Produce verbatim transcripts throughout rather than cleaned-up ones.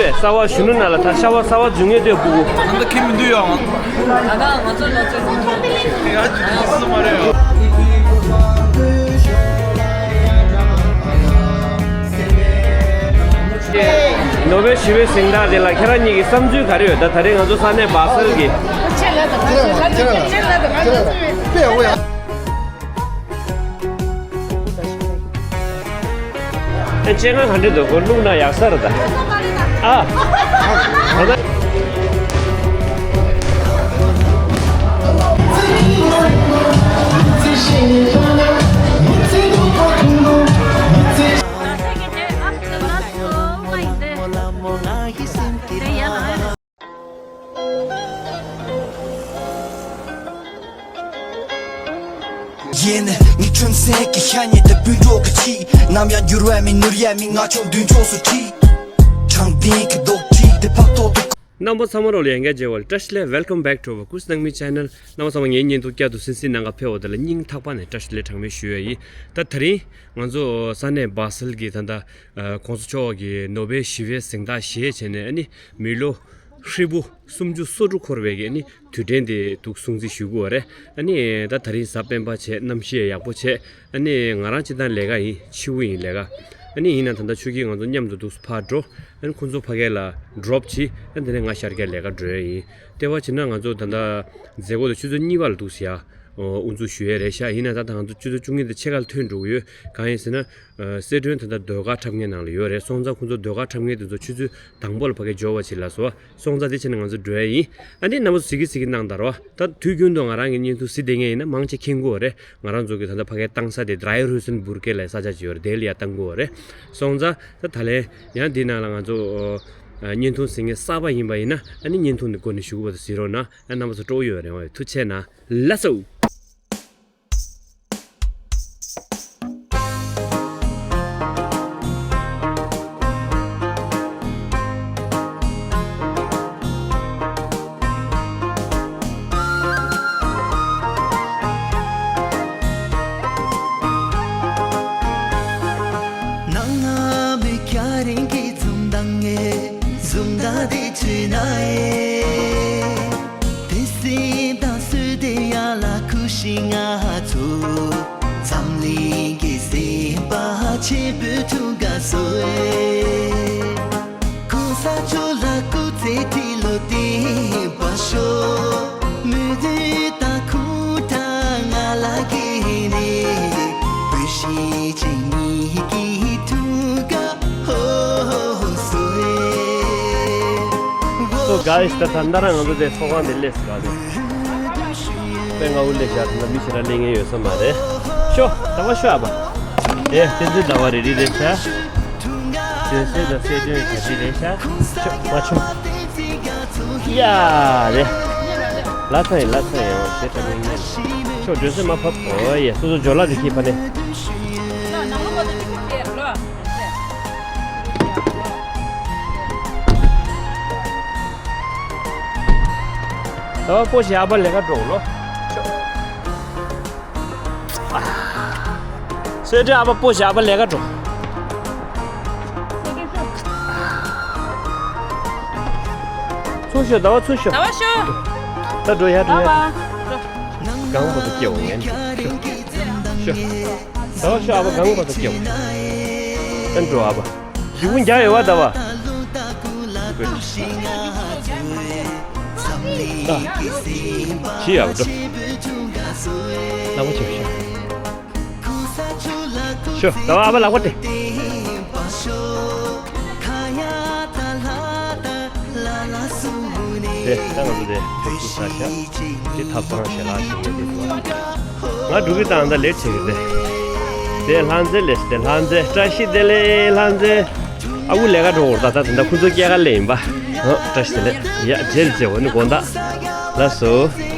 གསར་བ་གཞོན་ནུ་ནང་ལ་ད་ཤ་བ་གསར་བ་འཇུ་ངེས་དུས་སྤུ་གུ། ད་ལྟ་ཁྱིམ་མི་འདུག་ཡོང་། ད་ལྟ་ང་ཚོ་ལོ་ཚོད་ཚང་ཚང་དེ་ལས་ཡ་ཅི་ཐུག་སོང་མ་རེད། ནོ་བེལ་ཞི་བའི་གཟེངས་རྟགས་དེ་ལ་ཁྱེད་རང་གཉིས་ཀྱི་བསམ་ཚུལ་ག་རེ་ཡོད། ད་ད་རེས་ང་ཚོ་ས་གནས་སྦ་སེལ་གྱི། ཆེ་ལ་དང་ང་ཚོ་ལ་ཆེ་ལ་དང་ང་ཚོ་ཚུལ་མེད། ཨེ་ལྕེ་ང་ག་འདྲ་འདུག་ཁོ་བླུགས་ན་ཡག་ས་རེད་ད། ཨ། ད་ད། ཡིན། ངའི་ཁྲིམས་སེང་གི་ཤ་ཉེ་དུ་བུད་འགྲོ་གི་ཆི། ནམ་ཡང་འགྱུར་བ་མེད་ནོར་ཡ་མེད། ང་ཆུང་དུས་འགྲོ་སུ་ཁྲིད། དྲང་བདེན་གྱི་རྡོག་ཁྲིད་དེ་ཕབ་ཐོག་ཏུ། རྣམ་པ་ཚང་མ་རོགས་ལ་ཡང་བསྐྱར་མཇལ་བ་ལ་བཀྲ་ཤིས་བདེ་ལེགས། Welcome back to our Kush Nangmi channel. རྣམ་པ་ཚང་མ་ངའི་བརྙན་ཐུང་བསྐྱར་དུ་གསན་གཟིགས་གནང་ག་ཕེབས་པ་དེ་ལ་སྙིང་ཐག་པ་ནས་བཀྲ་ཤིས་བདེ་ལེགས་གྲངས་མེད་ཞུ་ཡ་ཡིན། ད་དེ་རིང་ང་ཚོ་ས་གནས་སྦ་སེལ་གྱི་ད་ལྟ་ཨ་གོང་ས་མཆོག་གི་ནོ་བེལ་ཞི་བའི་གཟེངས་རྟགས་བཞེས་བྱས་ནས་ཨ་ནི་མི་ལོ་ཧྲིལ་པོ་སུམ་ཅུ་སོ་དྲུག་འཁོར་བའི་གི་ཨ་ནི་དུས་དྲན་དེ་འདུག་སྲུང་བརྩི་ཞུ་དགོས་པ་རེད། ཨ་ནི་ད་དེ་རིང་གཟའ་སྤེན་པ་བྱས། གནམ་གཤིས་ཡག་པོ་བྱས། ཨ་ནི་ང་རང་སྤྱིར་བཏང་ལས་ཀ་ཡིན། ཕྱི་དབུགས་ཡིན་ལས་ཀ། ཨ་ནི་ཡིན་ན་ད་ལྟ་ཆུ་སྐྱིད་ང་ཚོ་མཉམ་དུ་འདུག་ཕར་འགྲོ། ཨ་ནི་ཁོ་ཚོ་ཕ་གི་ལ་ཌོབ་བྱེད། ཨ་ནི་དེ་ནས་ང་ཤར་རྒྱག་ལས་ཀ་འགྲོ་ཡ་ཡིན། ལྟེ་བ་བྱས་ན་ང་ཚོ་ད་ལྟ་མཛད་སྒོ་དེ་ཆུ་ཚོད་གཉིས་པ་ལ་འདུག་ཟེར་ཡ་དབུ་འཛུགས་ཞུ་ཡས་རེད་ཤག་ཡིན་ན་ད་ལྟ་ང་ཚོ་ཆུ་ཚོད་བཅུ་གཉིས་དང་ཕྱེད་ཀ་ལ་ཐོན་འགྲོ་གི་ཡོད། གང་ཡིན་ཟེར་ན། ཨ་གསལ་སྒྲོན་ད་ལྟ་ཟློས་གར་འཁྲབ་མཁན་ནང་ལ་ཡོད་རེད། སོང་ཙང་ཁོ་ཚོ་ཟློས་གར་འཁྲབ་མཁན་དེ་ཚོ་ཆུ་ཚོད་དང་པོ་ལ་ཕ་གི་འབྱོར་བ་བྱེད་ལ་སོ། སོང་ཙང་དེ་བྱས་ན་ང་ཚོ་འགྲོ་ཡ་ཡིན། ཨ་ནི་རྣམ་པ་ཚོ་གཟིགས་ཀྱི་གཟིགས་ཀྱི་གནང་དང་རོ། ད་དུས་རྒྱུན་དུ་ང་རང་གི་བརྙན་ཐུང་གཟིགས་བསྡད་མཁན་ཡིན་ན་མང་ཆེ་མཁྱེན་གྱི་ཡོད་རེད། ང་རང་ཚོ་གི་ད་ལྟ་ཕ་གིར་བཏང་ས་དེ་Dreieroesenbrücke་ལབ་ས་ཆ་ཅིག་ཡོད་རེད། དེ་ལ་ཡ་བཏང་གི་ཡོད་རེད། སོང་ཙང་ད་ད་ལན་ཡང་འདི་ནང་ལ་ང་ཚོ་བརྙན་ཐུང་གཟིགས་མཁན་གསར་པ་ཡིན་པ་ཡིན་ན་ཨ་ནི་བརྙན་ཐུང་འདི་སྒོ་ནས་ཞུ་དགོས་པ་དེ་གཟིགས་རོགས་གནང་། ཨ་རྣམ་པ་ཚོ་སྤྲོ་པོ་ཡོད་རེད་བ། ཐུགས་རྗེ་གནང་། ལགས་སོ། ནང་ང་མི་སྐྱ་རེངས་ཀྱི་འཛུམ་མདངས་ངས་འཛུམ་མདངས་དེ་བྱུས་ན་ཨེ། དེ་སེམས་དང་སུ་དེ་ཡ་ལ་ཁུ་ཤི་ང་ཚོ། འཛམ་གླིང་གི་སེམས་པ་ཆེན་པོའི་ཐུགས་ཀ་སོ་ཨེ། གོང་ས་མཆོག་ལ་སྐུ་ཚེ་ཁྲི་ལོ་བརྟན་པར་ཤོག་མོས་འདུན་དང་ཁུངས་དྲངས་ང་ལ་དགོས་ནས། བུ་གཞིས་བྱེས་གཉིས་ཀྱི་ཐུགས་ཀ་ཧོ་ཧོ་སོ་ཨེ། So guys, ད་ད་ལྟ་རང་ང་ཚོ་དེ་ཚོགས་ཁང་དེ་སླེབས་ཟིན་པ་རེད། དཔེ་སྔ་པོ་སླེབས་ཤག་ད་ལྟ་མི་ཞེ་དྲག་སླེབས་མཁན་ཡོད་ས་མ་རེད། ཤོག་ད་བ་ཤོག་ཨ་བ། དེ་བསྟན་འཛིན་ཟླ་བ་རེ་རེ་རེད་ཤག་ལྗོན་ཤིང་དང་གསལ་སྒྲོན་གྱ་ཅི་རེད་ཤག་ཤོག་མ་ཆུང་། ཡ་རེད། ལ་ཚང་ཡིན་ལ་ཚང་ཡིན། འོ་ཞེ་དྲག་མིན་ངེས། ཤོག་སྒྲོན་སེམས་མ་ཕབ། འོ་ཡ་སོ་སོ་ཇོ་ལགས་དེ་ཁྱེད་ཕ་ནས། ད་བ་སྤོ་ཞིག་ཨ་ཕ་ལས་ཀ་འགྲོ་ལོ། ཨ། སོས་ཏྲེ་ཨ་ཕ་སྤོ་ཞིག་ཨ་ཕ་ལས་ཀ་འགྲོ། ཚུར་ཤོག་ད་བ་ཚུར་ཤོག་ད་བ་ཤོག་ད་འགྲོ་ཡ་འགྲོ་ཡ། ད་བ། གང་བ་དུ་སྐྱེ་བ་ངན་ཤོག་ཤོག་ད་བ་ཤོག་ཨ་ཕ་གང་བ་དུ་སྐྱེ་བ། ད་འགྲོ་ཨ་ཕ། ཞི་བུ་འཇའ་ཡོད་བ་ད་བ། ཞི་ཡག་འགྲོ། ལག་པ་ཆེ་ཤོག་ཤོག་ད་བ་ཨ་ཕ་ལག་པ་སྟེ། དེ་ད་ང་ཚོ་དེ་ཐབ་ཚུགས་ས་ཆ་དེ་ཐབ་ཚང་ཞལ་ལག་ཞིག་ཡོད་དེ་ང་འགྲོ་གི་དང་ད་ལེ་བྱེད་གི་དེ། དེ་ལྷ་མཛེས་ལེ་དེ་ལྷ་མཛེས་བཀྲ་ཤིས་བདེ་ལེགས་ལྷ་མཛེས། ཨ་ཁུ་ལས་ཀ་འགྲོ་འོར་ད་ད་དེ་འདྲ་ཁོ་ཚོ་སྐྱེལ་ག་ལེ་ཡིན་པ། ཧོ་བཀྲ་ཤིས་བདེ་ལེགས་ཡ་རྗེས་ལ་མཇལ་བ་ནི་དགོང་དག་ལགས་སོ། ཚང་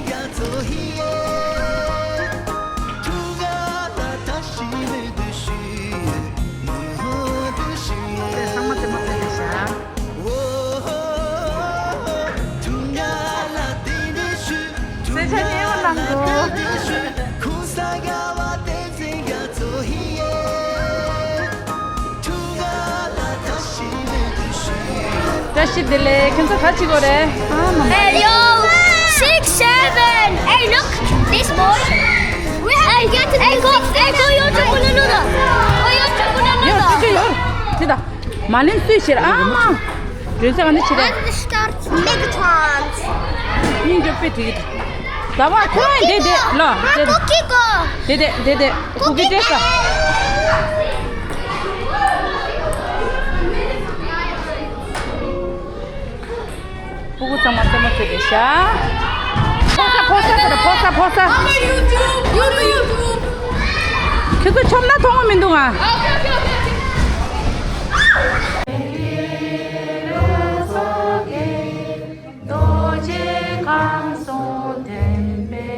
མ་རྩེད་མོ་རྩེ་ལེ་ཤག་སེམས་ཆགས་སྐྱེ་བོ་གནང་དགོས། བཀྲ་ཤིས་བདེ་ལེགས། ཁྱོད་ཚོ་ག་རེ་བྱེད་ཀྱི་ཡོད་རེད། ཨ་མ་མ། Hey, yo, six seven. Hey, look, this boy. We have to get to hey, go, hey, go, yo, no, no, no. Go, yo, no, no, no. ཡོད་སུ་ཅི་ཡོད། དེ་ད། མ་ལེན་སུས་ཤེར། ཨ་མ། སྒྲོན་ས་ག་ནས་ཕྱིར་རེད། And the start Megatron. སྙིང་རྗེ་པོ་དེ་གི། ཟླ་བ་ཁོང་དེ་དེ་ལ་དེ་Go, go, go. དེ་དེ་དེ་དེ་གུ་གི་ཏྲེ་ས། སྤུ་གུ་ཚང་མ་རྩེད་མོ་རྩེ་བསྡད་ཤག་ཕོ་ས་ཕོ་ས་ཟེར། ཕོ་ས་ཕོ་ས། ཁྱོད་ཚོ་ཆོམ་ན་མཐོང་གི་མི་འདུག་ང་། རྡོ་རྗེ་ཁམས་གསུམ་ལྡན་པའི།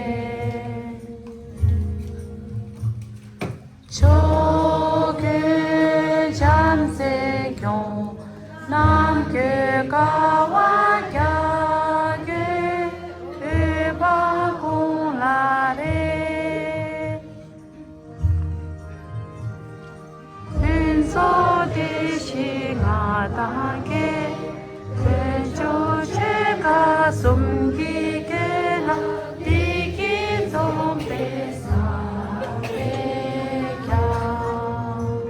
ཕྱོགས་ཀུན་བྱམས་བརྩེས་སྐྱོང་། ནམ་རྒྱུན་དགའ་བ་རྒྱ་རྒྱུན། འོད་དཔག་ཀུན་ལ་རེག་ཕུན་ཚོགས་བདེ་གཤེགས་མངའ་ཐང་རྒྱས། དཀོན་མཆོག་ཆོས་འཁོར་གསུམ་གྱི་དགེ་ལ། བདེ་སྐྱིད་འཛོམས་པའི་ས་རེ་ཀྱང་།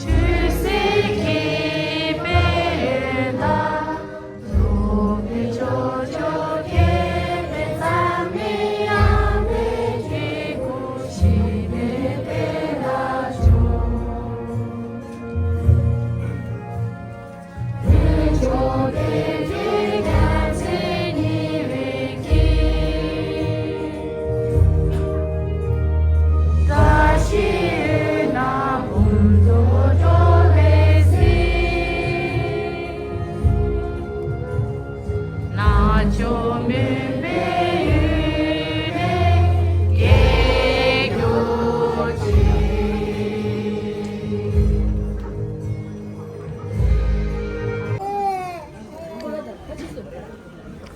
ཆོས་སྲིད་ཀྱི་དཔལ་ཡོན་དང་།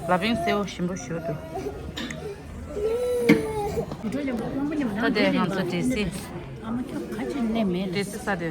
ལ་ཕིང་སེའུ་ཞིམ་པོ་ཞིག་འདུག་ད་དེ་ང་ཚོ་ཌི་སི། ཌི་སི་ས་དེ།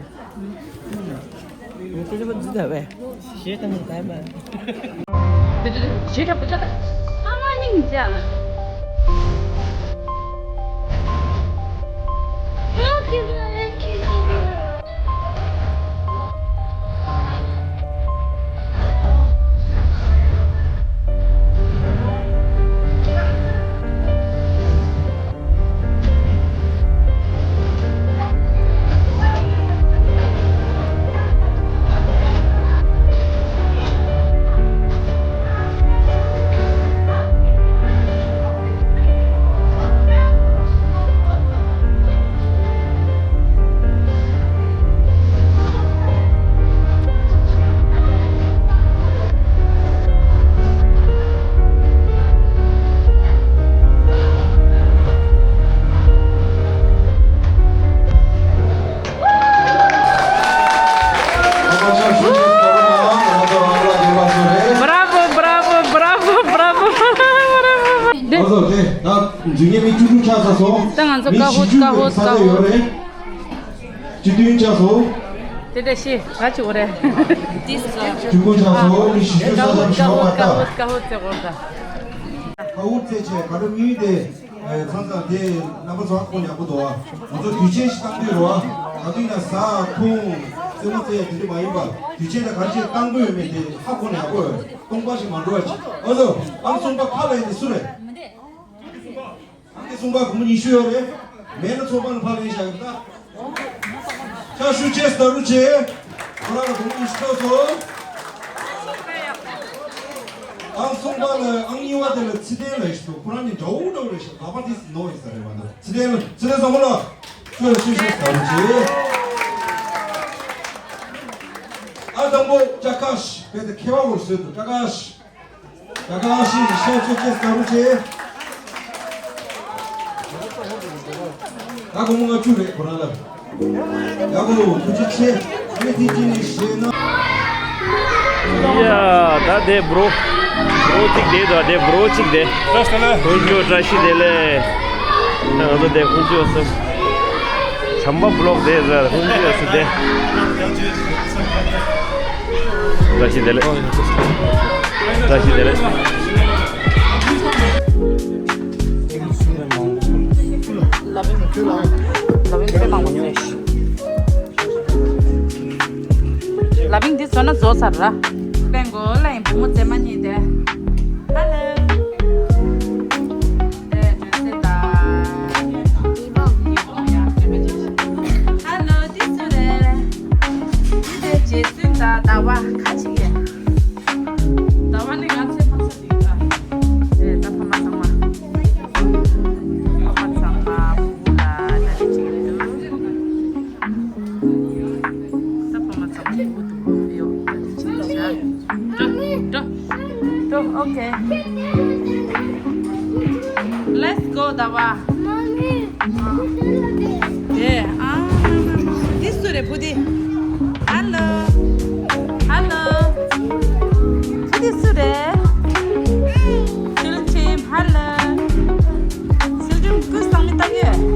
Bravo, bravo, bravo, bravo, bravo. ཨ་ཟོ་དེ་ད་འཛུལ་མཁན་མི་བཅུ་དྲུག་ཆགས་ཚར་སོང་། ད་ང་ཚོ་མི་ཀ་ཧུད་ཀ་ཧུད་ས་ཆ་ཡོད་རེད། བཅུ་བདུན་ཆགས་སོང་། དེ་འདྲ་ཤི་ག་ཅི་འོ་རེད། བཅུ་དགུ་ཆགས་སོང་། མི་བཞི་བཅུ་ས་ཆ་མི་ཤོར་བ་ད། ཀ་ཧུད་ཀ་ཧུད་ཀ་ཧུད་ཀ་ཧུད་ཟེར་གོ་ད། ཀ་ཧུད་ཚེ་ཆེ་ག་རེ་མི་དེ། ཚང་ཚང་དེ་རྣམ་པ་ཚོ་ཧ་གོ་ཡག་པོ་འདུག་ཨ། ང་ཚོ་དུས་ཆེན་ཞིག་བཏང་དུས་རོ་ཨ། ད་དུས་ན་ཟ་འཐུང་རྩེད་མོ་རྩེ་དེ་འདྲ་མ་ཡིན་པ། དུས་ཆེན་ལ་ག་རེ་བྱས་བཏང་དགོས་ཡོད་མེད་དེ་ཧ་གོ་ན་ཡག་པོ་ཡོད། སྟོང་པ་ཞིག་མ་འགྲོ་བ་ཅིག་ཨ་ཟོ། ཨང་གསུམ་པ་ཁ་ལ་ཡིན་དེ་སུ་རེད། ཨང་གསུམ་པ་སྒོར་མོ་ཉི་ཤུ་ཡོད་རེད། མེད་ན་ཚོགས་པ་ནས་ཕར་ལེན་བཞག་ཡོད་ད། ཕྱག་ཞུ་བྱས་ད་རུ་བྱས། ཁོ་རང་ལ་སྒོར་མོ་ཉི་ཤུ་སྤྲད་སོང་། ཨང་གསུམ་པ་ལ་ཨང་གཉིས་པ་དེ་ལ་ཚེ་བརྟན་ལ་ཞུ། ཁོ་རང་ནི་འདྲ་བོ་འདྲ་བོ་རེད་ཤག་ལག་པ་དེ་ནོར་ཡིན་ས་རེད་བ་འདུག་ཚེ་བརྟན་ལ་ཚེ་བརྟན་བཟང་མོ་ལ་ཁྱོད་ལ་ཤུ་ཤུ་ཟ་རུ་བྱེད། ཨ་དང་པོ་ཅ་ཀ་ཤི་བས་དེ་ཁེ་བ་བོར་བཟོས་འདུག་ཅ་ཀ་ཤི། ད་ག་ཨ་ཤི་ཤ་ཚོད་ཅེས་ཟ་རུ་ཆེ། ད་སྒོར་མོ་ལྔ་བཅུ་རེད་ཁོ་རང་ལ། ཡག་པོ་ཐུགས་རྗེ་ཆེ། ཨ་ནི་དེ་ཅི་ནས་ཤེས་ན། ཡ་ད་དེ་བྲོ། བྲོ་གཅིག་དེ་དོ་དེ་བྲོ་གཅིག་དེ། བཀྲ་ཤིས་བདེ་ལེགས། ཁོང་ཚོ་བཀྲ་ཤིས་བདེ་ལེགས། ད་ང་ཚོ་དེ་ཁོང་ཚོ་ཡོད་སོང་། དམ་པ་བློག་དེ་ར་ཧུན་ཅི་ཨ་སི་དེ། བཀྲ་ཤིས་བདེ་ལེགས། བཀྲ་ཤིས་བདེ་ལེགས། ལ་བིང་ཁྱོད་ལ་ལ་བིང་ཁྱོད་མང་པོ་ཟེར། ལ་བིང་འདི་བཟོ་ན་བཟོ་ཚར་ར། པེང་གོ་ལ་ཡིན་བུ་མོ་མཛེས་མ་གཉིས་དེ། ཧ་ལེ། དེ་ཇོན་སེ་ད། ཧ་ལོ། འདི་སུ་རེད། འདི་དེ་རྗེ་བཙུན་དང་ཟླ་བ་ཁ་ཅིག་ཡིན། ཟླ་བ་ནི་ང་ཚོའི་ཕ་མ་ཡིན་ད། དེ་ད་ཕ་མ་ཚང་མ། ཕ་མ་ཚང་མ་བུ་ལ་ད་ཅིག་འདུག་ད་ཕ་མ་ཚང་མ་ཡག་པོ་འདུག་ཡོད། འགྲོ་འགྲོ་འགྲོ། Okay. Let's go, ཟླ་བ། དེ་ཨ་མ་མ་མ། འདི་སུ་རེད་བུ་འདི། Hello. Hello. བུ་འདི་སུ་རེད། Children team. Hello. Children ཀུན་བཟང་མི་ལྟ་གི། ཨ།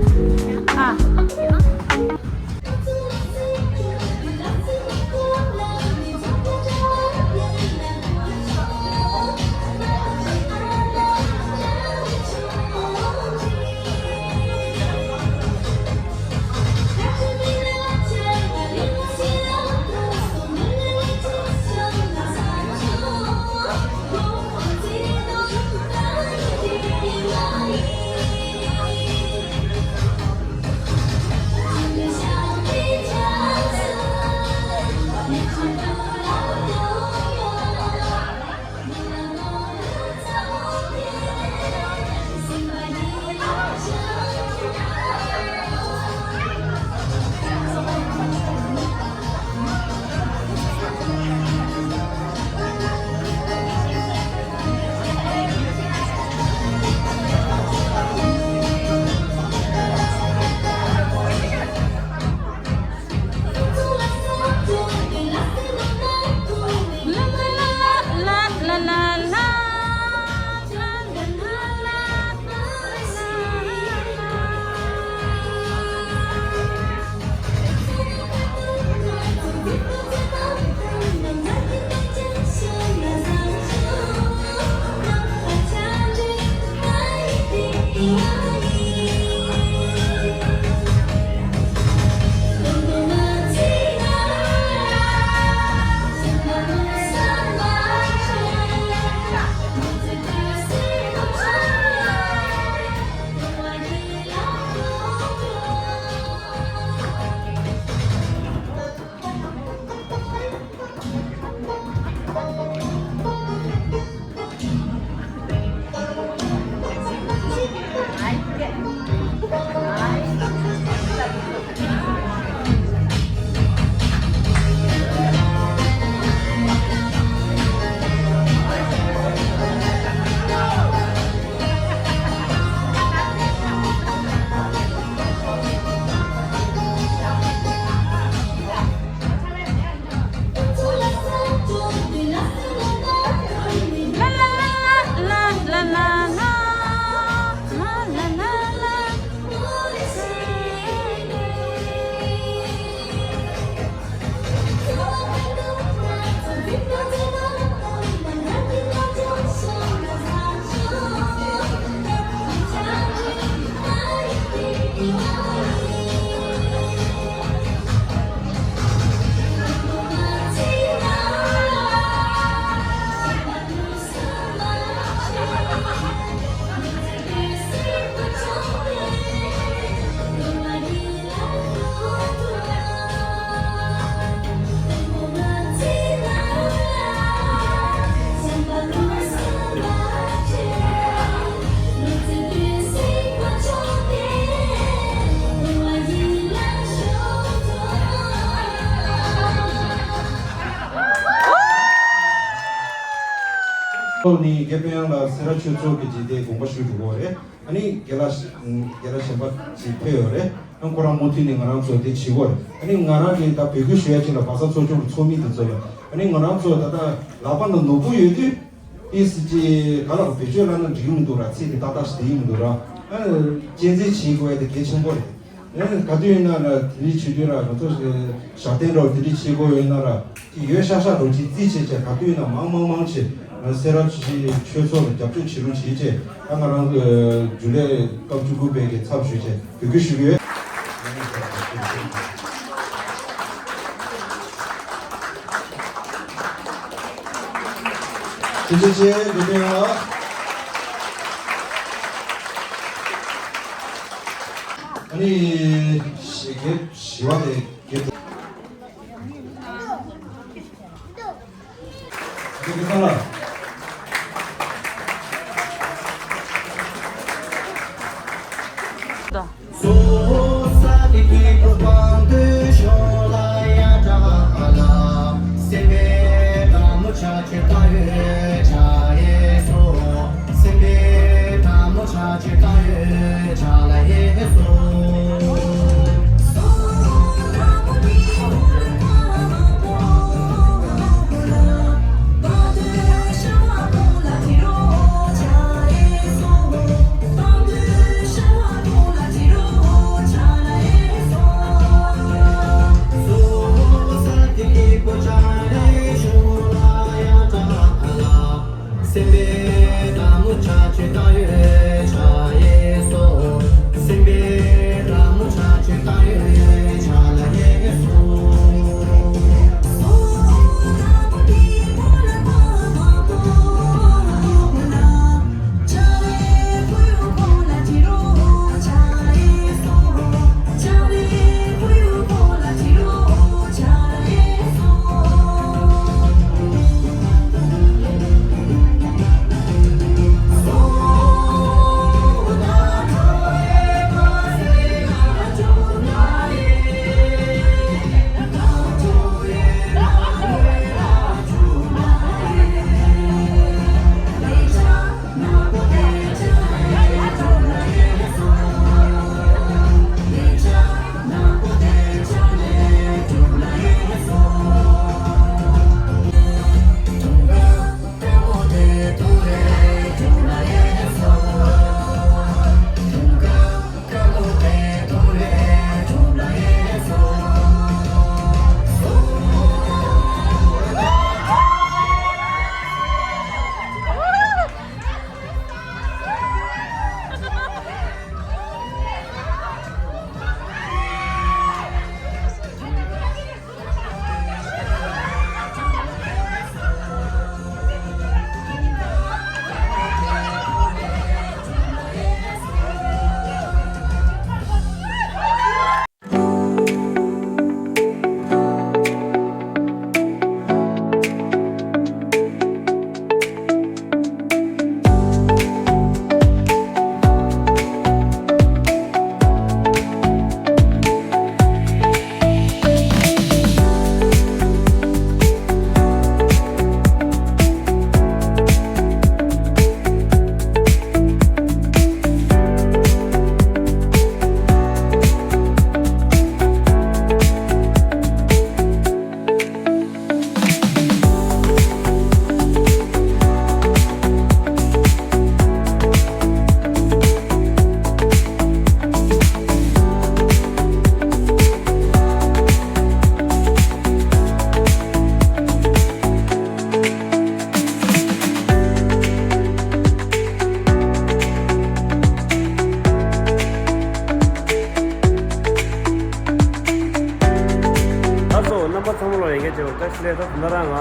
ཐོག་ནས་དགེ་སྤུན་ཡང་ལ་སེ་ར་ཆོས་ཚོགས་ཀྱི་རྗེས་དེ་དགོངས་པ་ཞུ་འགྲོ་གི་རེད། ཨ་ནི་རྒན་ལགས་རྒན་ལགས་གཞན་པ་ཅིག་ཕེབས་ཡོད་རེད། ཨ་ཁོ་རང་མུ་མཐུད་ནས་ང་རང་ཚོ་དེ་བྱེད་དགོས་རེད། ཨ་ནི་ང་རང་གིས་ད་འབོད་སྐུལ་ཞུ་ཡ་ཅིག་ལ་བ་ས་ཚོགས་ཆུང་གི་ཚོགས་མི་དེ་ཚོ་ལ། ཨ་ནི་ང་རང་ཚོ་ད་ལྟ་ལག་པ་ན་ནོར་བུ་ཡོད་དུས། ཨི་སི་ཅི་ག་ལ་བེད་སྤྱོད་ལ་ན་འགྲིག་མི་འདུག་ར། ཚིག་དེ་ཏག་ཏག་ཞིག་དེ་ཡིན་མི་འདུག་ར། ཨ་གཅེས་འཛིན་བྱེད་དགོས་ཡ་དེ་གལ་ཆེན་པོ་རེད། ག་དུས་ཡིན་ན་ལ་དེ་རིགས་བྱེད་དུས་ར་ང་ཚོ་ཞབས་བརྟན་འདྲ་བོ་དེ་རིགས་བྱེད་དགོས་ཡོད་ན་ར་ཅིག་ཡོད་ཤག་ཤག་འགྲོ་ཅིག་རྩིས་བྱེད་བྱས་ག་དུས་ཡིན་ན་མང་མང་མང་བྱས་ང་སེ་ར་ཆུ་བཞི་ཆོས་ཚོགས་ལ་རྒྱབ་སྐྱོར་བྱེད་རོགས་བྱེད་བྱས་ད་ང་རང་ཚོ་ཇུ་ལེ་སྐབས་བཅུ་དགུ་པའི་གི་ཚབ་ཞུས་བྱས་འབོད་སྐུལ་ཞུ་གི་ཡོད། ཐུགས་རྗེ་ཆེ་དགེ་འདུན་ཡོངས་ལ། ཨ་ནི་ཞེ་གི་ཞི་བ་དེ་གི་དགེ་འདུན་ལ། ད་སོ་རྣམ་པ་ཚང་མ་ལ་ཡན་གྱི་བཀྲ་ཤིས་བདེ་ལེགས། ད་ད་ལྟ་རང་ང་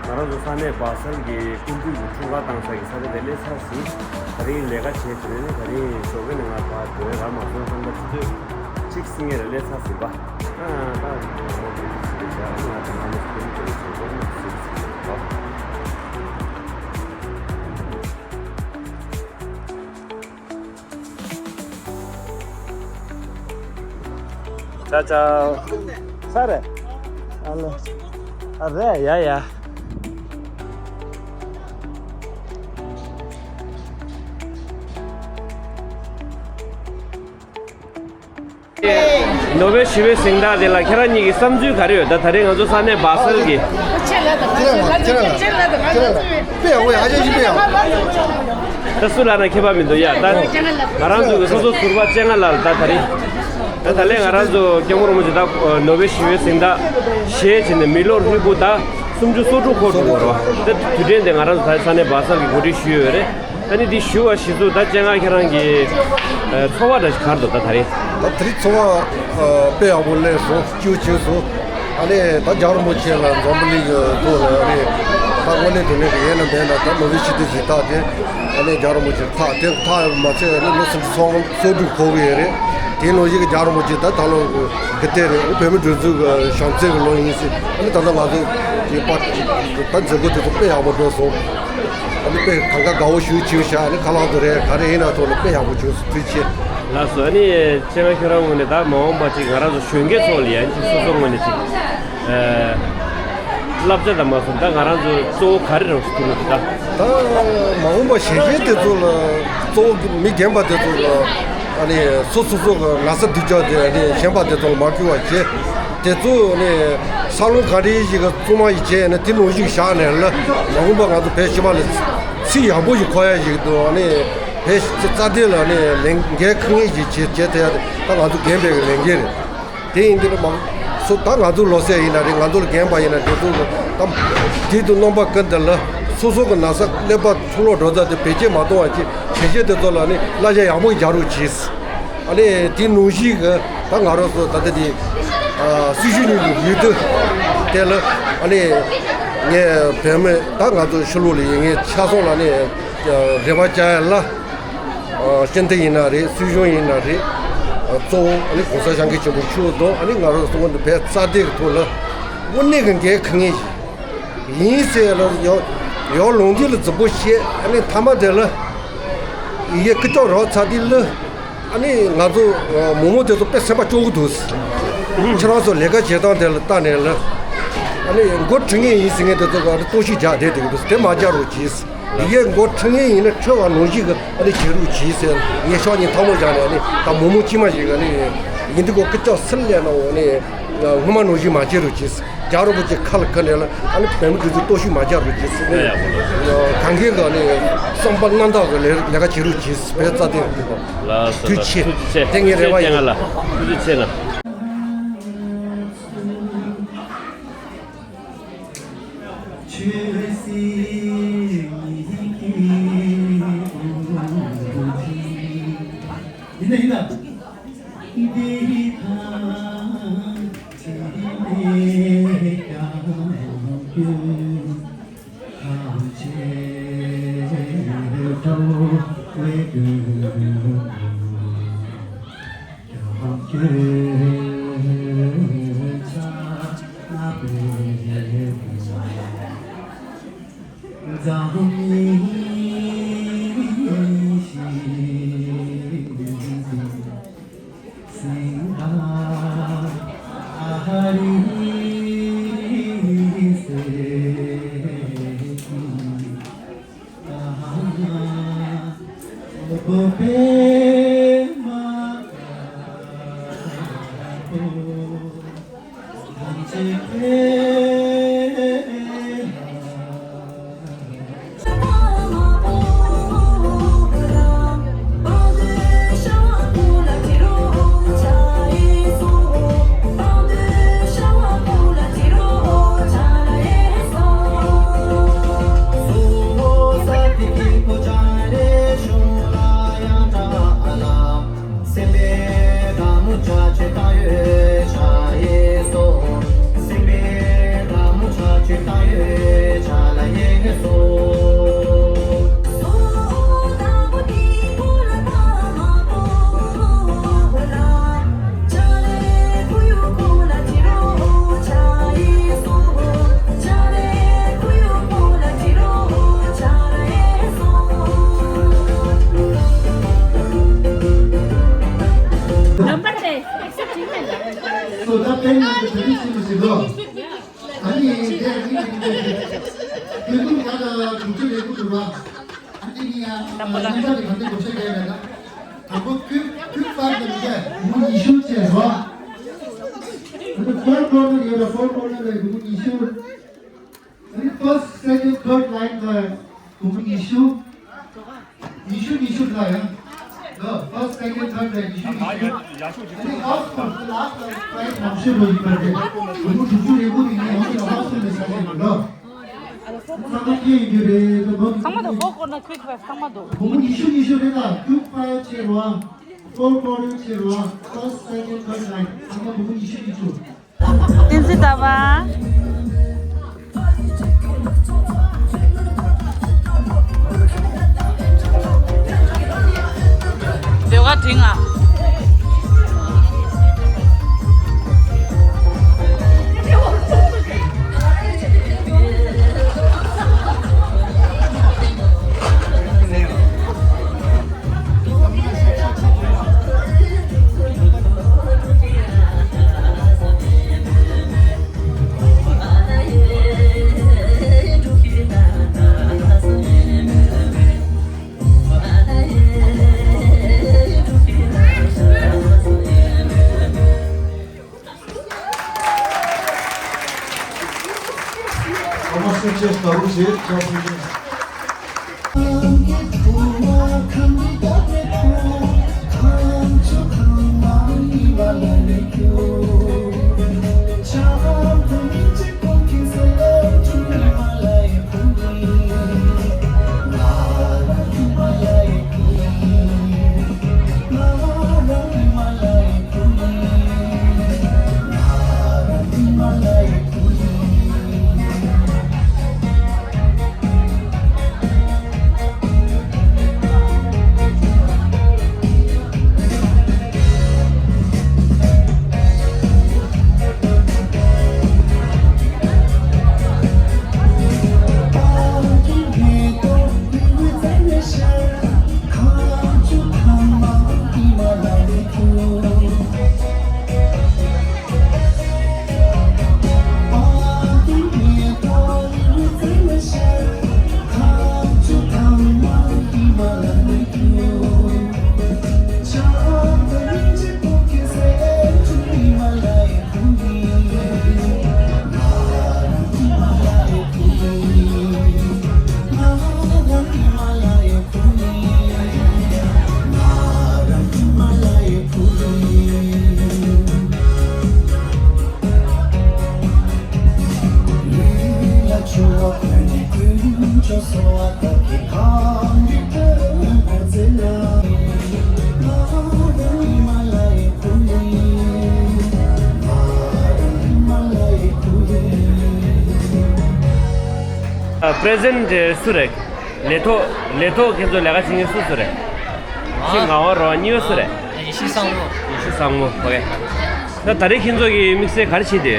ང་རང་ཚོ་ས་གནས་སྦ་སལ་གྱི་སྐུ་མདུན་གྱི་འཁྲུངས་སྐར་བཏང་ས་ཀྱི་ས་ཆ་དེ་སླེབས་ཚར་ཟིན། ད་རིང་ལས་ཀ་བྱས་བྱས་ནས་ད་རིང་ཞོགས་ཀས་ནས་ང་ཕར་སྡོད་རག་མ་སོང་། ད་ལྟ་ཆུ་ཚོད་གཅིག་སྲིད་ངེས་རེད་སླེབས་ཚར་ཟིན་པ། ཨ་ད་ངོ་མ་འདི་ཚོ་ཞིག་རེད་བྱ། ང་ད་ང་ནས་སྐུ་མདུན་གྱི་ཞོགས་ཀས་ནས་ཟིན་ཟིན་པ། ཅའོ་ཅའོ། ས་རེད། ཨ་ལོ། ཨ་རེད་ཡ་ཡ། ནོ་བེལ་ཞི་བའི་གཟེངས་རྟགས་དེ་ལ་ཁྱེད་རང་གཉིས་ཀྱི་བསམ་ཚུལ་ག་རེ་ཡོད། ད་ད་རེས་ང་ཚོ་ས་གནས་སྦ་སེལ་གྱི། ཁྱེད་རང་ལ་ཁྱེད་རང་ལ་ཁྱེད་རང་ལ་དཔེ་ཡག་པོ་ཡག་ཆ་ཞིག་དཔེ་ཡག་པོ། ད་སུ་ལ་ན་ཁྱད་པར་མི་འདུག་ཡ། ད་ང་རང་ཚོ་གི་སོ་སོ་ཟུར་པ་སྤྱན་སྔ་ལ་ད་ད་རེས། ད་ད་ལན་ང་རང་ཚོ་སྐྱབས་མགོན་རིན་པོ་ཆེ་ད་ནོ་བྷེལ་ཞི་བའི་གཟེངས་རྟགས་བཞེས་བྱས་ནས་མི་ལོ་ཧྲིལ་པོ་ད་སུམ་ཅུ་སོ་དྲུག་འཁོར་འགྲོ་གི་རེད་བ། ད་དུས་དྲན་དེ་ང་རང་ཚོ་ད་ས་གནས་སྦག་སང་གི་གོ་སྒྲིག་ཞུས་ཡོད་རེད། ད་ནི་འདི་ཞུ་བ་གཞི་ཚུགས་ད་སྤྱན་སྔ་ཁྱེད་རང་གི་ཚོར་བ་འདྲ་ཞིག་ག་རེ་འདུག་ད་ད་རེས། ད་དེ་རིང་ཚོར་བ་དཔེ་ཡག་པོ་སླེབས་སོང་། སྐྱིད་པོ་བྱུང་སོང་། ཨ་ནི་ད་རྒྱལ་བ་རིན་པོ་ཆེ་ལ་འཛམ་བུ་གླིང་གི་ཐོག་ལ་ཨ་ནི་ད་དངོས་གནས་དྲང་གནས་ཀྱི་ཡིན་ན་མིན་ན་ད་ནོ་བྷེལ་ཞི་བདེའི་གཟེངས་རྟགས་དེ་ཨ་ནི་རྒྱལ་བ་རིན་པོ་ཆེར་ཐོབ། དེ་ཐོབ་མ་ཚད་ཨ་ནི་ལོ་སུམ་ཅུ་སོ་དྲུག་འཁོར་གི་ཡོད་རེད། དེའི་ནང་བཞིན་གྱི་རྒྱལ་བ་རིན་པོ་ཆེ་ད་ད་ལོ་གི་དགུ་སྟོན་རེད། ཨ་ནི་བོད་མིའི་སྒྲིག་འཛུགས་ཀྱི་བྱམས་བརྩེ་གི་ལོ་ཡིན་ཟེར། ཨ་ནི་ད་ལྟ་ང་ཚོ་གི་པར་ད་མཛད་སྒོ་དེ་ཚོ་དཔེ་ཡག་པོ་འགྲོ་སོང་། ཨ་ནི་དཔེ་གང་ག་དགའ་བོ་ཞེ་པོ་བྱུང་ཤག་ཨ་ནི་ཁ་ལག་ཏུ་རེད་ག་རེ་ཡིན་ན་ཐོག་ལ་དཔེ་ཡག་པོ་བྱུང་སོང་། ཐུགས་རྗེ་ཆེ། ལགས་སོ། ཨ་ནི་སྤྱན་སྔ་ཁྱེད་རང་ངོས་ནས་ད་མ་འོངས་པ་ཅིག་ང་རང་ཚོ་གཞོན་སྐྱེས་ཚོ་ལ་ཡང་ཅིག་སོ་སོ་ངོས་ནས་ཅིག་ཨ་བསླབ་བྱ་དང་མ་སོང་ད་ང་རང་ཚོ་གཙོ་བོ་ག་རེ་རང་སུ་ཐུག་ནས་ད། ད་མ་འོངས་པ་གཞོན་སྐྱེས་དེ་ཚོ་ལ་གཙོ་བོ་མི་རྒན་པ་དེ་ཚོ་ལ་ཨ་ནི་སོ་སོ་སོ་གི་ན་ཚ་སྡུག་ཅག་དེ་ཨ་ནི་གཞན་པ་དེ་ཚོ་ལ་མ་འཁྱེར་བ་བྱས། དེ་ཚོ་ནི་ས་ལོང་ག་འདྲ་ཞིག་གི་བཙུན་མ་ཞིག་བྱས་ནས་དེ་ནང་བཞིན་བཞག་ནས་ལ་མ་འོངས་པ་ང་ཚོ་བོད་སྤྱི་པ་ལ་ཚིག་ཡག་པོ་ཞིག་འཁོར་ཡ་ཞིག་འདུག་ཨ་ནི་བོད་རྩ་དོན་ལ་ནི་ལས་འགན་ཁུར་མཁན་ཞིག་བྱེད་བྱེད་ཐུབ་ཡ་དེ་ད་ང་ཚོ་རྒན་པའི་ལས་འགན་རེད། དེ་ཡིན་དུས་ནི་མང་སུ་ད་ང་ཚོ་ལོ་ཚད་ཡིན་ན་རེད། ང་ཚོ་ལ་རྒན་པ་ཡིན་ན་དེ་ཚོ་ལ་ད་དེ་དུ་རྣམ་པ་ཀུན་ཏུ་ལ་སོ་སོ་གི་ན་ཚ་ཀླད་པ་འཁྲུག་ལོག་འགྲོ་ཚད་དེ་བེད་སྤྱོད་མ་གཏོང་བ་ཅིག་གཞོན་སྐྱེས་དེ་ཚོ་ལ་ནི་གླ་ཆ་ཡག་པོ་རྒྱག་རོགས་གྱིས། ཨ་ནི་དེ་ནང་བཞིན་གི་ད་ང་རང་ཚོ་ད་ལྟ་དེ་སྲི་ཞུ་གཉིས་ཀྱི་འོས་བསྡུ་དེ་ལ་ཨ་ནི་ངས་བོད་མི་ད་ང་ཚོ་ཕྱི་ལོགས་ལ་ཡིན་ངས་ཆ་ཚང་ལ་ནི་རེ་བ་བཅའ་ཡ་ལ། ཨ་སྤྱི་འཐུས་ཡིན་ན་རེད། སྲིད་གཞུང་ཡིན་ན་རེད། ཨ་གཙོ་བོ་ཨ་ནི་༸གོང་ས་༸སྐྱབས་མགོན་ཆེན་པོ་མཆོག་དང་ཨ་ནི་ང་རང་ཚོ་ངོས་ནས་བོད་རྩ་དོན་གྱི་ཐོག་ལ་དངོས་གནས་ཀྱི་འགན་ཁུར་མཁན་ཞིག་ཡིན་ཟེར་ལ་ཡང་ཡང་ལུང་འདི་ལ་རྫིག་པོ་བཤད། ཨ་ནི་མཐའ་མ་དེ་ལ་ཡི་གེ་ཀི་ཅོག་རག་ཚར་དུས་ལ་ཨ་ནི་ང་ཚོ་མི་མང་དེ་ཚོ་དཔེ་སེམས་པ་སྐྱོ་གི་འདུག་ཁྱེད་རང་ཚོ་ལས་ཀ་བྱེད་སྟངས་དེ་ལ་ལྟ་ནས་ལ་ཨ་ནི་འགོ་ཁྲིད་མཁན་ཡིན་ཟེར་མཁན་དེ་ཚོ་ག་རེ་གཏོར་བཤིག་རྒྱག་བསྡད་བསྡད་ཀྱི་འདུག་དེ་མ་རྒྱག་རོགས་གྱིས། ཡི་གེ་འགོ་ཁྲིད་མཁན་ཡིན་ན་ཁྲོད་པ་ནང་བཞིན་གྱི་ཨ་ནི་བྱེད་རོགས་གྱིས་ཟེར། ངས་ཕྱོགས་གཉིས་ཐལ་མོ་སྦྱར་ནས་ཨ་ནི་ད་མི་མང་དཀྱུས་མ་ཞིག་ཨ་ནི་ཡིན་འདི་གོ་ཀི་ཅོག་སིལ་ལས་ན་འོ་ནི་སྔོན་མ་ནང་བཞིན་མ་བྱེད་རོགས་གྱིས། རྒྱལ་བ་རིན་པོ་ཆེ་ཁ་ལ་ཁ་ནས་ལ་ཨ་ནི་བོད་མི་འདི་ཚོ་གཏོར་བཤིག་མ་རྒྱག་རོགས་གྱིས་ཟེར་ནས་གང་གའི་ག་ནི་བསམ་པ་རྣམ་དག་གི་ལས་ལས་ཀ་བྱེད་རོགས་གྱིས། བོད་རྩ་དོན་གྱི་ཐོག་ལགས་སོ། ཐུགས་རྗེ་ཆེ། ཐུགས་རྗེ་ཆེ། དེ་ངའི་རེ་བ་ཡིན། ལགས། ཐུགས་རྗེ་ཆེ་ལགས། ཡིན་ན་ཡིན་ན། ཨ་ནི་དེ་རིང་གི་དུས་ཚོད་ང་ལ་དྲུག་ཅུ་ལས་འགོ་བསྡུ་བ། ཨ་ནི་ཡང་ཉིན་གྲངས་ཀྱི་ཁྲོད་ནས་གང་འདྲ་བགོ་བཤའ་བརྒྱབ་ཡོད་ན། དང་པོ་ཁྱོད་ཁྱོད་པར་དང་འདྲ་སྒོར་མོ་ཉི་ཤུ་བཅས་རོགས། ཨ་ནི་ཕོར་ཀོར་ནར་ཡོད་ལ་ཕོར་ཀོར་ནར་ལ་སྒོར་མོ་ཉི་ཤུ། ཨ་ནི་ཕར་སི་ཊི་སེ་ཀེན་ཌི་ཐར་ཌི་ལའིན་ལ་སྒོར་མོ་ཉི་ཤུ། ཉི་ཤུ་ཉི་ཤུ་ལ་ཡང་། First, second, third prize ཉི་ཤུ་ཉི་ཤུ། ཨ་ནི་first prize དེ་ལ་first prize མང་ཤོས་པོ་ཡིན་པ་རེད། སྒོར་མོ་དྲུག་ཅུ་རེ་དགུ་དེ་ངས་ཡོངས་སུ་first prize ལ་ཟ་ཡིན་པ་ལ། ཚང་མ་སྐྱེ་ཡིན་རྒྱུ་རེད། ཚང་མ་དང་four corner quick five ཚང་མ་འདུག་སྒོར་མོ་ཉི་ཤུ་ཉི་ཤུ་རེད་ལ། quick five བྱེད་རོགས། Four corner བྱེད་རོགས། First, second, third prize ཚང་མ་སྒོར་མོ་ཉི་ཤུ་ཉི་ཤུ། བསྟན་འཛིན་ཟླ་བ། ཟློས་གར་འབྲིང་ང་། Present སུ་རེད། ལས་ཐོག་ལས་ཐོག་ཁྱེད་ཚོ་ལས་ཀ་བྱེད་མཁན་སུ་སུ་རེད། ཁྱེད་ངག་དབང་རོ་གཉིས་པ་སུ་རེད། ཡེ་ཤེས་བཟང་མོ། ཡེ་ཤེས་བཟང་མོ། ཨོ་ཁེ། ད་ད་རེས་ཁྱེད་ཚོ་གི་དམིགས་བསལ་ག་རེ་བྱེད་དེ།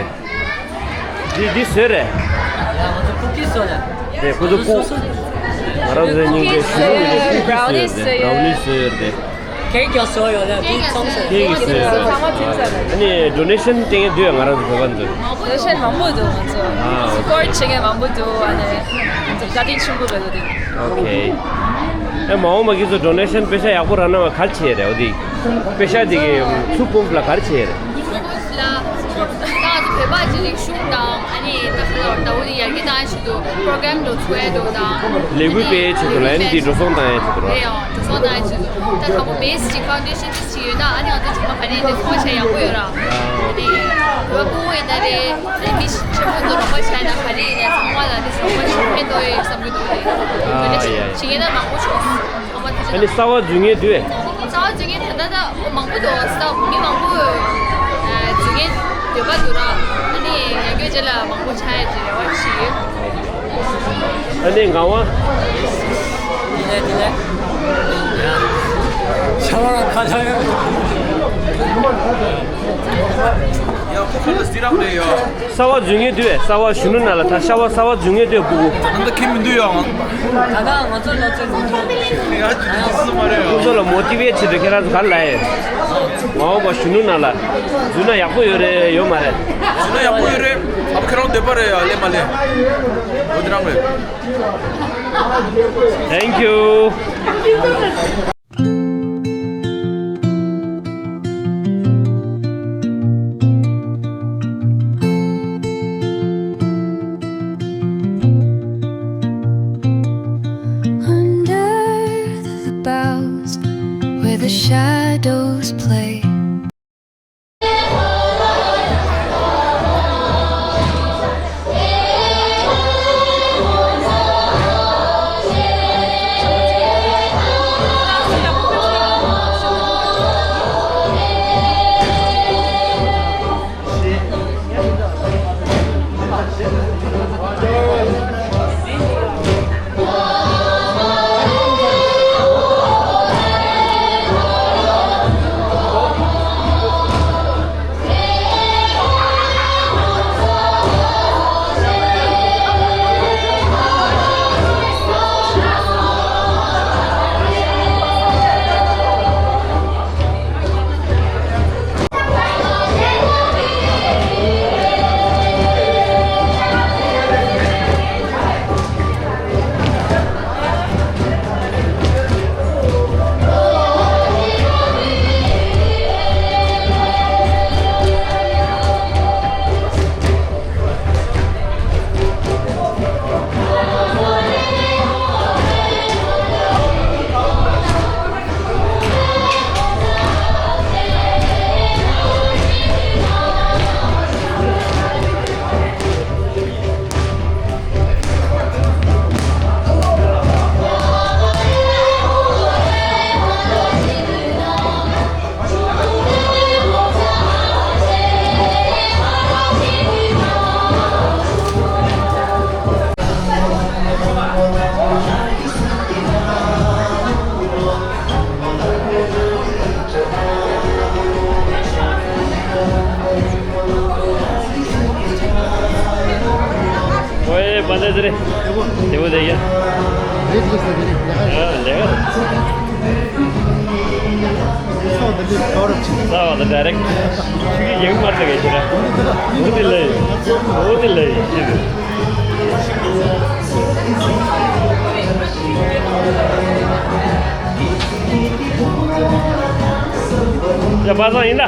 འདི་འདི་སུ་རེད། ཡ་ང་ཚོ་ཀུ་ཀི་བཟོ་ལ། དེ་ཁོ་ཚོ་ཀུ། ང་རང་ཚོའི་སྙིང་རྗེ་ཞུ་ནུ་རེད། ཀུ་ཀི་བཟོ་ཡོད་རེད། བྷ་རའོ་ནི་བཟོ་ཡོད་རེད། ཁེག་ཀྱང་བཟོ་ཡོད་ལ་དེ་ཚང་ཟེར། ཁེག་གི་བཟོས། ཚང་མ་ཚིམ་ཟེར། ཨ་ནི་donation སྤྲད་མཁན་འདུག་ང་རང་ཚོ་བོད་པ་ཚོ། donation མང་པོ་འདུག་ང་ཚོ། ཨ། སི་པོར་ཊི་བྱེད་མཁན་མང་པོ་འདུག་ཨ་ནི་ང་ཚོ་བཀའ་དྲིན་ཆེན་པོ་རེད་འདུག་ཨོ་ཁེ། ཨེ་མ་འོངས་པ་ཁྱེད་ཚོ་donation པེ་ཤ་ཡག་པོ་རག་ན་བ་ག་རེ་བྱེད་རེད། འོ་དེ་པེ་ཤ་དེ་གི་ཚུར་སྤུངས་ལ་ག་རེ་བྱེད་རེད། ད་ང་ཚོ་བོད་པ་ཅིག་རིག་གཞུང་དང་ཨ་ནི་ད་ག་ལ་བར་ད་འོ་དེ་ཡར་རྒྱས་བཏང་ཆེད་དུ་པྲོ་གྷ་རམ་འགྲོ་ཚུགས་ཡས་འདུག་དང་། ལས་འགུལ་སྤེལ་ཆེད་དུ་ལ་ཨ་ནི་དེ་འགྲོ་སོང་བཏང་ཡས་ཆེད་དུ་ར། རེད་ཡ། འགྲོ་སོང་བཏང་ཡས་ཆེད་དུ་ད་དང་པོ་བེ་སི་ཅིག་ཕའུན་ཌེ་ཤན་ཅིག་ཡོད་ན་ཨ་ནི་ང་ཚོ་ཚང་མ་ག་རེ་ཡིན་ནའི་ཚོང་བྱས་ཡག་པོ་ཡོད་ར། ཨ་ནི་བོད་པ་ཕྲུ་གུ་ཡིན་ན་རེད། ཨ་ནི་མི་ཆེན་པོ་ཚོ་རོགས་པ་བྱས་ན་ག་རེ་ཡིན་ནའི་ཚང་མ་ལ་ནི་ཚང་མ་ཞིག་ཕན་ཐོགས་ཡོད་བསམ་གྱི་འདུག་ཨ་ནི་ཡ་ཡ། བྱེད་མཁན་ན་མང་པོ་བྱུང་། ཚང་མ་ཐུགས་རྗེ་ཆེ། ཨ་ནི་གསར་པ་འཛུལ་མཁན་དུས། གསར་པ་འཛུལ་མཁན་ད་ལྟ་ད་མང་པོ་འདུག་ས་མི་མང་པོ་འཛུལ་མཁན་འདོད་པ་འདུག་ར། ཨ་ནི་ཡང་བསྐྱར་རྗེས་ལ་མང་པོ་ཆགས་ཡ་ཅིག་རེ་བ་ཞིག་ཡོད། ཨ་ནི་ངག་དབང་། དེ་ལས་དེ་ལས། ཤ་བ་ར་ཁ་ཆག་ཡོད། ཡ་ཁོ་ཁ་ལ་སི་རག་རེད་ཡ། གསར་པ་འཛུལ་མཁན་དུས་གསར་པ་གཞོན་ནུ་ནང་ལ་ད་གསར་པ་གསར་པ་འཛུལ་མཁན་དུས་སྤུ་གུ། ད་ལྟ་ཁྱིམ་མི་འདུག་ཡ། ད་ལྟ་ང་ཚོ་ལོ་ཚོད་འཛུལ་ཚོད་རེད། ཡ་ཁྱིམ་མི་འདུག་མ་རེད་ཡ། ཁོ་ཚོ་ལ་མོ་ཊི་ཝེ་ཊི་བྱེད་དུས་ཁྱེད་རང་ཚོ་ག་རེ་ལབ་ཡས། མ་འོངས་པ་གཞོན་ནུ་ནང་ལ་འཛུལ་ན་ཡག་པོ་ཡོད་རེད་ཡོད་མ་རེད། འཛུལ་ན་ཡག་པོ་ཡོད་རེད། ཨ་ཁོ་ཁྱེད་རང་འདོད་པ་རེད་ཡ། ལས་མ་ལས་འོ་དེ་རང་རེད། Thank you. Under the boughs where The shadows play. ཨོའེ། བན་དེ་ཟེར་རེད། དེ་བོ་དེ་ཡ། རེད་རེད་ཟེར་རེད། ལས་ཀ་རེད། ལས་ཀ་རེད། ས་བ་དང་ཌའི་རེག་ཊི། ཆུ་གི་ཡང་མར་དེ་ག་ཤི་ར། འོ་དེ་ལས། འོ་དེ་ལས་ཤི་རེད། ཡ། པ་སངས་ཡིན་ད།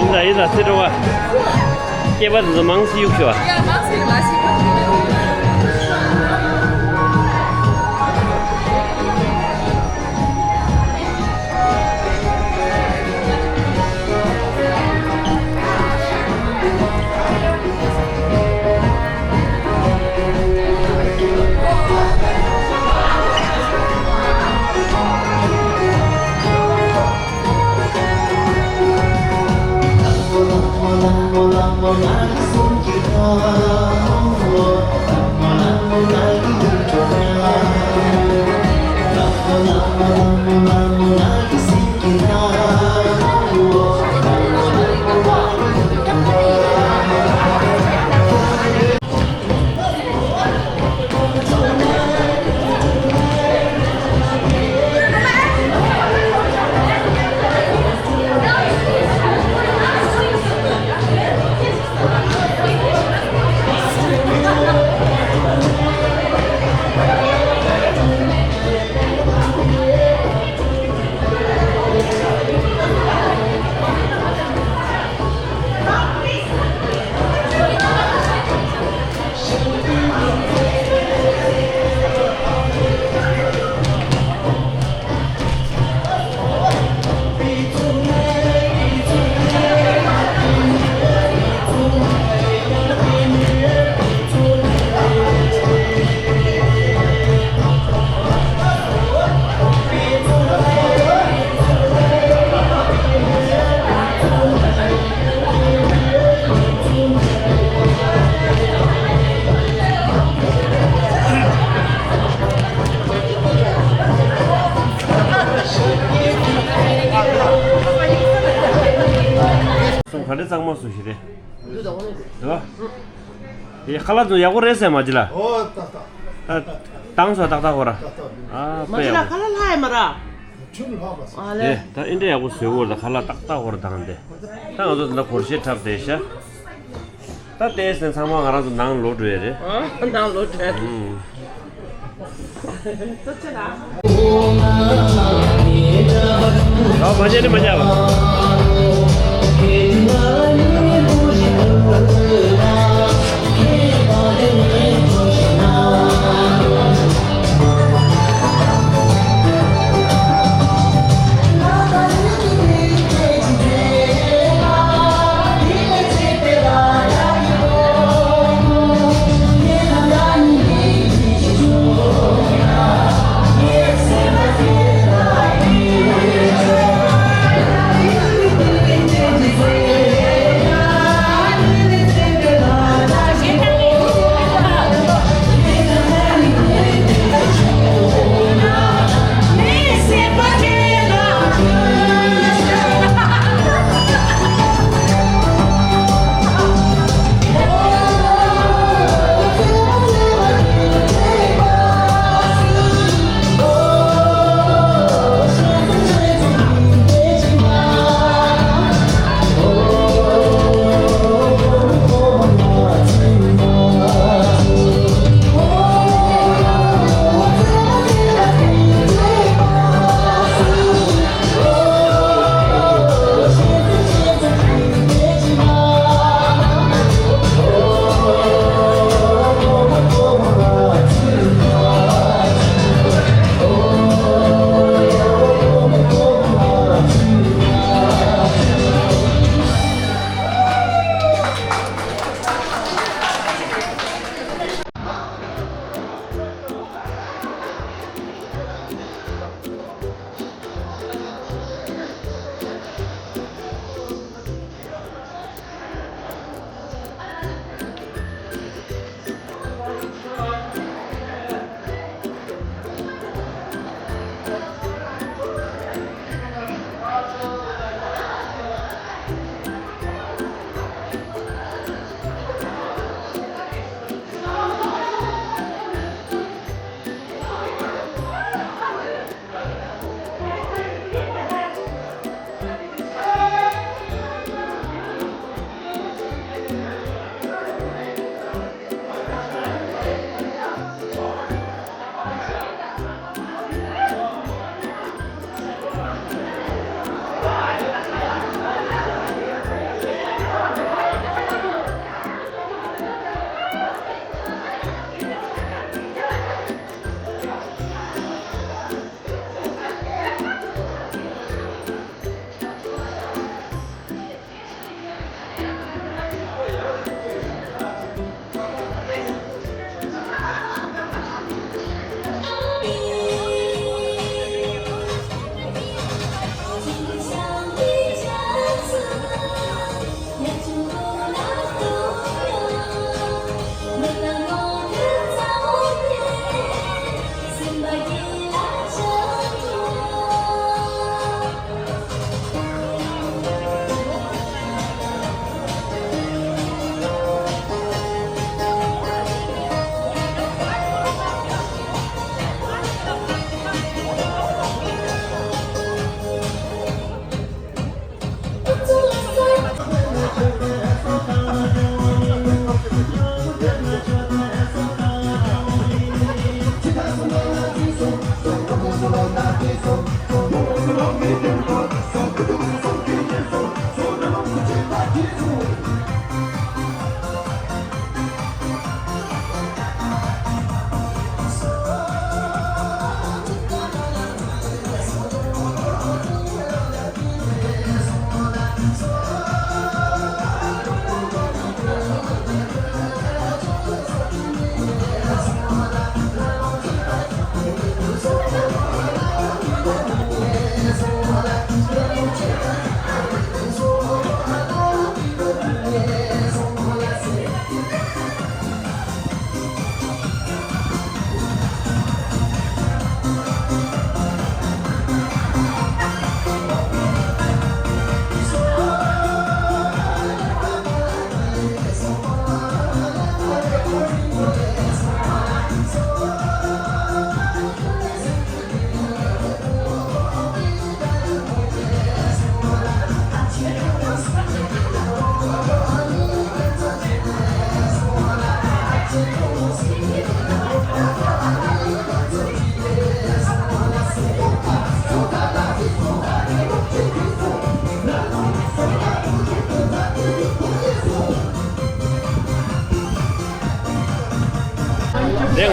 ཡིན་ད་ཡིན་ད། ཚེ་སྒྲོལ་བ། སྐྱེས་པ་དེ་ཚོ་མང་སེ་གཡུག་ཤོག་ཨ། ཡ། མང་སེ་མང་སེ། ག་རེ་གཙང་མ་སུ་ཞིག་རེད། འདུག་ད་འོ་ནས། འདུག་ག་ཡེ་ཁ་ལག་ཚོ་ཡག་པོ་རེད་ཟེར་མ་ཅི་ལ། ཨོ་ཏག་ཏག་ད་དང་སོ་ཏག་ཏག་ཧོ་ར། ཏག་ཏག་ཨ་མ་ཅི་ལ་ཁ་ལག་ལྷ་ཡ་མ་ར། ཁྱོད་ལྷག་པ་སོང་། ཨ་ལེ། ད་ཨིན་འདྲ་ཡག་པོ་བཟོས་གོ་ད་ཁ་ལག་ཏག་ཏག་ཧོ་ར་དང་དེ། ད་ང་ཚོ་ད་སྒོར་གཞས་འཁྲབ་བསྡད་ཤག་ད་ལྟས་ནས་ཚང་མ་ང་རང་ཚོ་ནང་ལོག་འགྲོ་ཡ་རེད། ཨ་ནང་ལོག་འགྲོ་ཡ་རེད། ཨ་བ་ཅན་ནི་མ་ཉག་པ།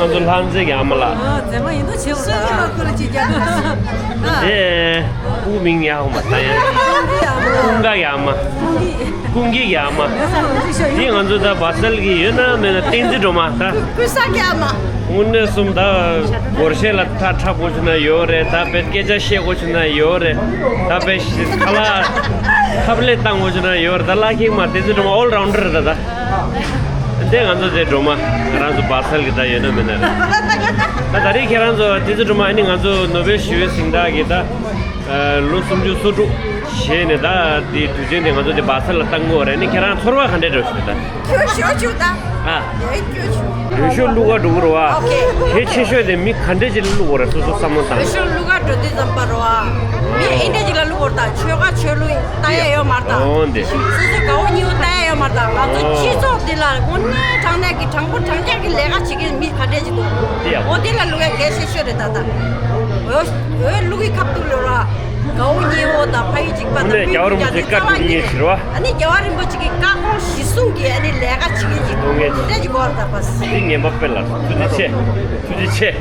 ང་ཚོ་ལྷ་མཛེས་ཀྱི་ཨ་མ་ལགས། ཨ། མཛེས་མ་ཡིན་དུ་བྱེད་པ་ད། ཁོ་ལ་ཅིག་རྒྱབ་ན། དེ་སྐུ་མིང་ཡག་པོ་མ་ཐང་ཡ། ཀུན་དགའ་གི་ཨ་མ། ཀུན་དགའ་གི་ཨ་མ། དེ་ང་ཚོ་ད་བ་སལ་གི་ཡོད་ན་མེད་ན་བསྟན་འཛིན་སྒྲོལ་མ་ད། ཀུན་བཟང་གི་ཨ་མ། དངོས་གནས་གསུམ་ད། སྒོར་གཞས་ལ་ཐག་འཁྲབ་དགོས་བྱུང་ན་ཡོད་རེད། ད་དཔེ་སྐད་ཆ་བཤད་དགོས་བྱུང་ན་ཡོད་རེད། ད་དཔེ་ཁ་ལག་ཁབ་ལེན་བཏང་དགོས་བྱུང་ན་ཡོད་རེད། ད་ལག་ཁྱིམ་མ་བསྟན་འཛིན་སྒྲོལ་མ་ཨོལ་རའུན་ཌར་རེད་ད་ད། འདི་ང་ཚོ་འདི་སྒྲོལ་མ་ང་རང་ཚོ་བ་སལ་གི་ད་ཡོད་ན་མེད་ན་རེད། ད་ད་རེས་ཁྱེད་རང་ཚོ་བསྟན་འཛིན་སྒྲོལ་མ་ཨ་ནི་ང་ཚོ་ནོ་བེལ་ཞི་བའི་གཟེངས་རྟགས་ཀྱི་ད་ལོ་སུམ་ཅུ་སོ་དྲུག་བཞེས་ནས་ད་འདི་དུས་ཆེན་འདི་ང་ཚོ་འདི་བ་སལ་ལ་བཏང་གི་ཡོད་རེད། ཨ་ནི་ཁྱེད་རང་ཚོར་བ་ག་འདྲས་འདྲ་ཞུ་ད། ཁྱོད་ཞོ་ཆུ་ད། ཨ། ཡོད་ཁྱོད་ཆུ། འོས་ཤོག་བླུག་ག་འགྲོ་གི་རེད་བ། ཨོ་ཁེ། གལ་ཆེ་ཤོས་དེ་མི་ག་འདྲས་ཅིག་ལ་བླུག་དགོས་རེད། སོ་སོ་བསམ་བློ་བཏང་། འོས་ཤོག་བླུག་ག་འགྲོ་དུས་ཙམ་པ་རེད་བ། མི་ཨེ་འདྲས་ཅིག་ལ་བླུག་དགོས་རེད་ད། ཆོལ་ཁ་ཆོས་ལུགས་ལྟ་ཡ་ཡོད་མ་རེད་ད། ཨོ་འདི། སོ་སོ་དགའ་བོ་ཉེ་བོ་ལྟ་ཡ་ཡོད་མ་རེད་ད། ང་ཚོ་ཨོ། སྤྱི་ཚོགས་འདི་ལ་དངོས་གནས་དྲང་གནས་ཀྱི་དྲང་པོ་དྲང་རྐྱང་གི་ལས་ཀ་བྱེད་མཁན་མི་ག་འདྲས་ཅིག་འདུག་དེ་ཡ། འོ་དེ་ལ་བླུག་ཡ་གལ་ཆེ་ཤོས་རེད་ད་ད། འོས་འོས་བླུག་གི་ཁ་ཐུག་ལོ་ར། དགའ་བོ་ཉེ་བོ་དང་ཕ་ཡུལ་གཅིག་པ་དང་། དངོས་གནས་རྒྱལ་བ་རིན་པོ་ཆེའི་བཀའ་དྲིན་རེད་ཟེར་བ། ཨ་ནི་རྒྱལ་བ་རིན་པོ་ཆེ་གི་བཀའ་དགོངས་གཞིར་བཟུང་གི་ཨ་ནི་ལས་ཀ་བྱེད་མཁན་གྱི་དངོས་གནས་དེ་འདྲ་ཅིག་དགོས་རེད་ད་པ། འདི་ངན་པ་དཔེ་ལ་ཐུགས་རྗེ་ཆེ། ཐུགས་རྗེ་ཆེ།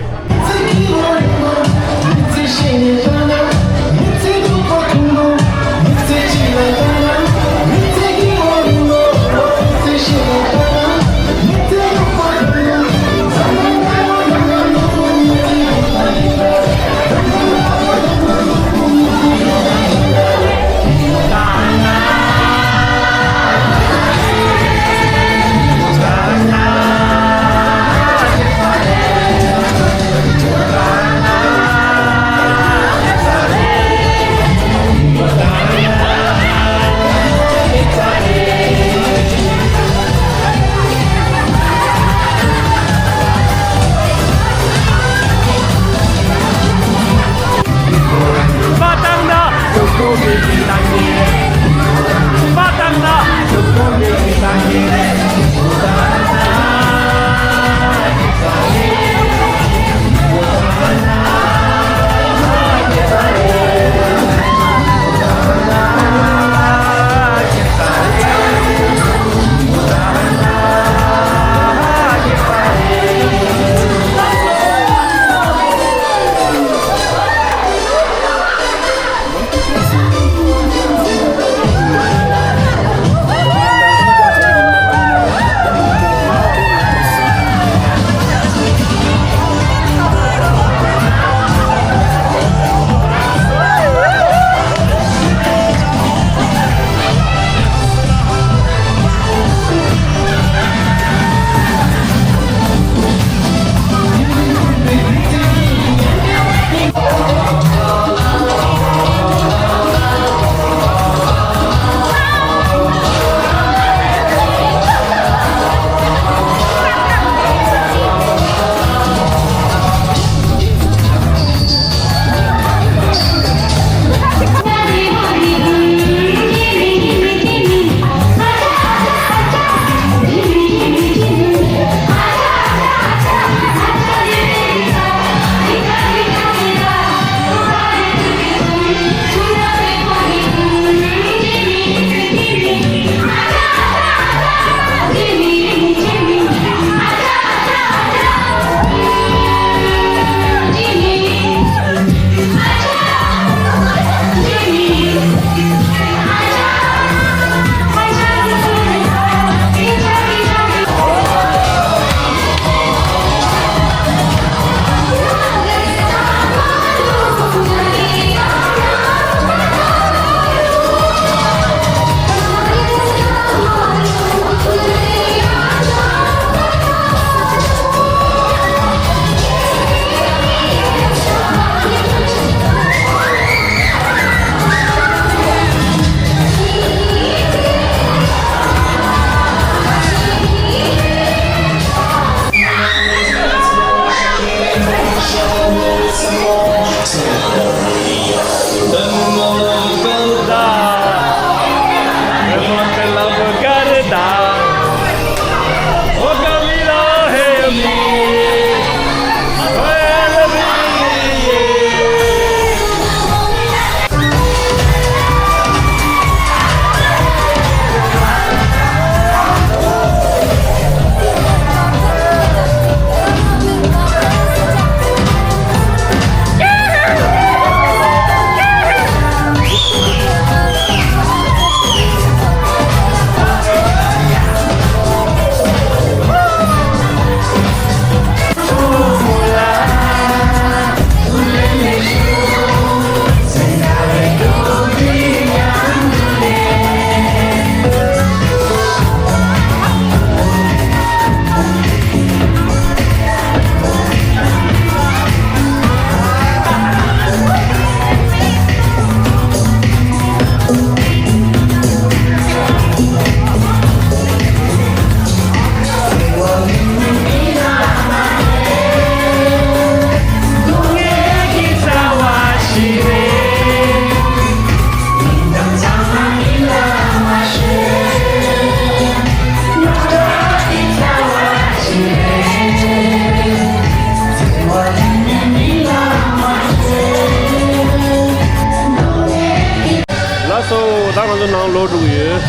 ད་ང་ཚོ་ནང་ལོག་འགྲོ་གི་ཡོད།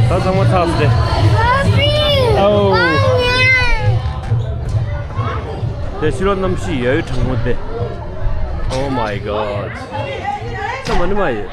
ད་ཚང་མ་ཚར་སོང་སྟེ། ཨའོ། དེ་ཕྱི་ལོགས་གནམ་གཤིས་ཡ་ཡོད་གྲང་མོ་སྟེ། Oh my god. ཚང་མ་ནི་མ་ཡོད།